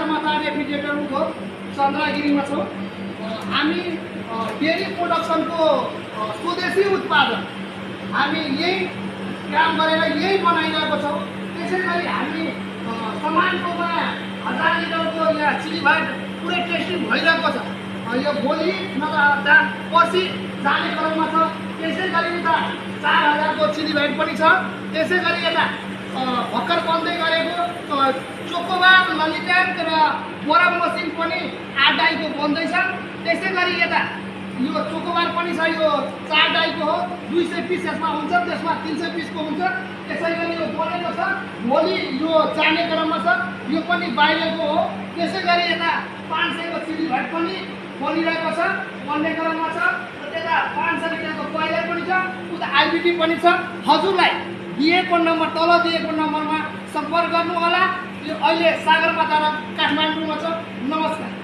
Sagarmatha refrigerator उद्योग चन्द्रगिरीमा छौँ। हामी डेरी प्रोडक्सनको स्वदेशी उत्पादन हामी यही काम गरेर यही बनाइरहेको छौँ। त्यसै गरी हामी समानकोमा 1000 लिटरको यहाँ चिली भाइट पुरै टेस्टिङ भइरहेको छ। यो भोलि नभए पर्सि जाने क्रममा छ। त्यसै गरी उता 4000 को चिली भाइट पनि छ। त्यसै गरी यता भर्खर बन्दै गरेको चोकोबार ललिट्याङ्क र बोरा मसिन पनि 8 डाईको बन्दैछ। त्यसै गरी यता यो चोकोबार पनि छ, यो 4 डाईको हो, 200 पिस यसमा हुन्छ, त्यसमा 300 पिसको हुन्छ। त्यसै गरी यो बनेको छ, भोलि यो जाने क्रममा छ, यो पनि बाहिरको हो। त्यसै गरी यता 500 को चिली भाइट पनि बनिरहेको छ, बन्ने क्रममा छ। त्यता 500 लिटरको बइलर पनि छ, उता आइबिटी पनि छ। हजुरलाई दिएको नम्बर, तल दिएको नम्बरमा सम्पर्क गर्नु होला। यो अहिले सगरमाथा र काठमाडौँमा छ। नमस्कार।